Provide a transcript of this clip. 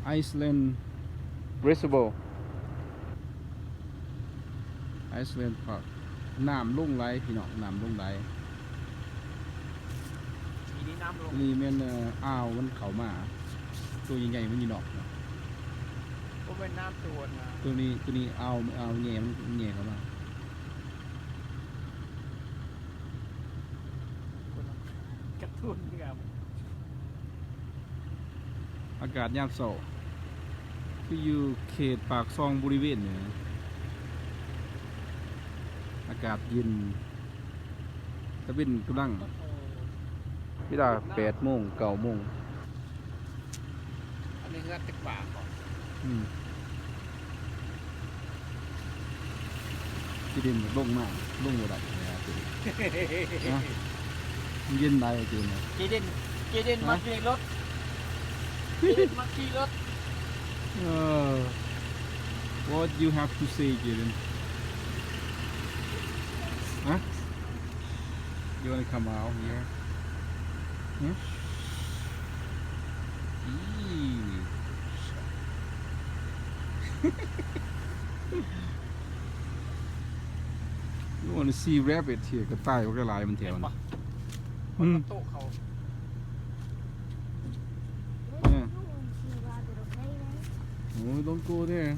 Island Reservoir, Island Park. ນ້ຳລົງຫຼາຍພີ່ນ້ອງ ນ້ຳລົງຫຼາຍ. ປີນີ້ນ້ຳລົງ ນີ້ແມ່ນ ເອີ່ ອ່າວມັນເຂົ້າມາ ໂຕໃຫຍ່ໆມັນຢູ່ນອກເນາະ. ບໍ່ແມ່ນນ້ຳໂຕນະ ໂຕນີ້ ໂຕນີ້ອ່າວ ອ່າວແຍ່ ມັນແຍ່ເຂົ້າມາ. ກະຕຸ້ນງາມ. ອາກາດຍາມເຊົ້າ ຄືຢູ່ເຂດປາກຊ່ອງບໍລິເວນນີ້ ອາກາດເຢັນ ຕາເວັນກຳລັງ ເວລາແປດໂມງ ເກົ້າໂມງ. ອັນນີ້ເຮືອນຕຶກປາບໍ? ອືມ. ເຈເດັນລົງມາ ລົງບໍ່ໄດ້ແລ້ວເຈເດັນ. ຮະ? ມັນເຢັນຫຼາຍເຈເດັນນະ. ເຈເດັນ ເຈເດັນ ຮະ? ມັກຂີ່ລົດ ເຈເດັນມັກຂີ່ລົດ. ເອີ What you have to say, Jaden? Huh? You wanna come out here? Hmm? Eee. You wanna see rabbit here? ກະຕ່າຍບັກຫຼາຍມັນແຖວນັ້ນ. ອືມ. ໂຕເຂົາ. Yeah. Oh, don't go there.